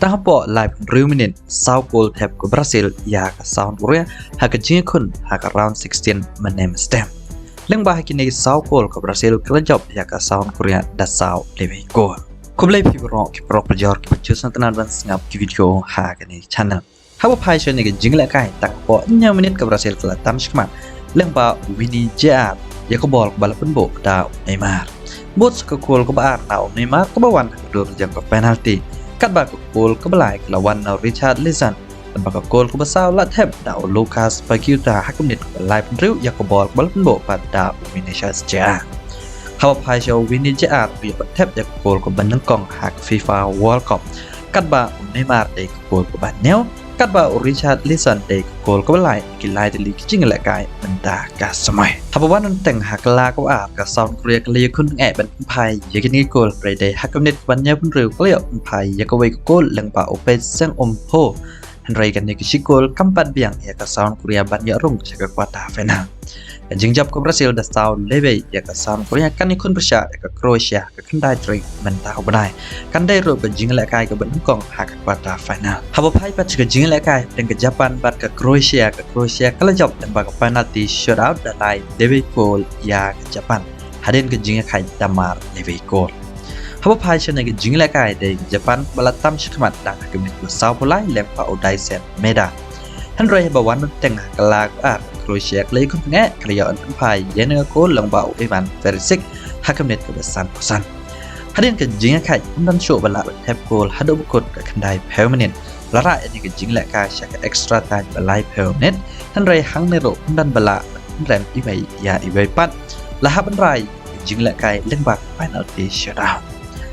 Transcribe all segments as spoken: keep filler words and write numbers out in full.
Tang hapoh laiphew hynriew minit, saw kol thep ka Brazil ïa ka South Korea ha ka jingïakhun ha ka round sixteen mynne mynstep. Lyngba ha kine saw kol ka Brazil ka la jop ïa ka South Korea da saw lewei kol. Khublei phi baroh ki paralok parajor kiba ju sngewtynnad ban sngap ki video ha kane ka channel. Haba phai sha kane ka jinglehkai, tang hapoh hynñiew minit ka Brazil ka la tam shakhmat lyngba u Vini Jr ïa ka bol kaba la pynbuh da u Neymar. Bud sa ka kol kaba ar na u Neymar kaba wan ha ka dur jong ka penalty. Katba ka kol kaba lai ka la wan na u Richarlison, katba ka kol kaba saw la thep da u Lucas Paqueta ha ka minit kaba laiphew hynriew ïa ka bol kaba la pynbuh pat da u Vinicius Jr. Haba phai sha u Vini Jr u ïa thep ïa ka kol kaba nyngkong ha ka FIFA World Cup. Katba u Neymar dei ka kol kaba hynñiew, katba u Richarlison dei ka kol kaba lai, ki lai tylli ki jinglehkai mynta ka samoi. Haba wan teng ha ka la kaba ar, ka South Korea ka la ïakhun bangeh ban pynphai ïa kine ki kol, hynrei dei ha ka minit kaba hynñiewphew hynriew ka la ïoh pynphai ïa kawei ka kol lyngba u Park Sang-eun Ho. Hynrei kane ka shi kol kam pat biang ïa ka South Korea ban ïoh rung sha ka quarter final. Ka jingjop ka Brazil da saw lewei ïa ka South Korea kan ïakhun pyrshah ïa ka Croatia ha ka khyndai tarik mynta u bnai. Kan dei ruh ka jinglehkai kaba nyngkong ha ka quarter final. Haba phai pat sha ka jinglehkai hapdeng ka Japan bad ka Croatia, ka Croatia ka la jop lyngba ka penalty shootout da lai lewei kol ïa ka Japan hadien ka jingïakhaid da mar lewei kol. Haba phai sha kane ka jinglehkai, dei ka Japan ba la tam shakhmat tang ha ka minit kaba sawphew lai lyngba u Daizen Maeda. Hynrei haba wan teng ha ka la kaba ar, ka Croatia ka la ïakhun bangeh, ka la ïoh ban pynphai ïa kane ka kol lyngba u Ivan Perisic ha ka minit kaba sanphew san. Hadien ka jingïakhaid, ym don shuh ba lah ban thep kol haduh ba kut ka khyndaiphew minit. La rah ïa kane ka jinglehkai sha ka extra time ba laiphew minit. Hynrei hangne ruh ym don ba lah ban pynrem iwei ïa iwei pat. La hap ban rai ka jinglehkai lyngba ka penalty shootout.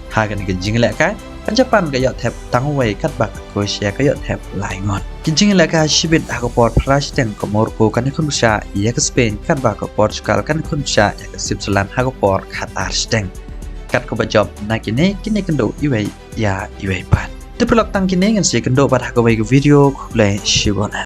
Ha kane ka jinglehkai, ka Japan ka ïoh thep tang uwei katba ka Croatia ka ïoh thep lai ngut. Ka jinglehkai shibit ha ka por phra shiteng, ka Morocco kan ïakhun pyrshah ïa ka Spain, katba ka Portugal kan ïakhun pyrshah ïa ka Switzerland ha ka por khatar shiteng. Kat kaba jop na kine, kine kynduh iwei ïa iwei pat. Te paralok, tang kine, ngan sa ïakynduh pat ha kawei ka video. Khublei shibun.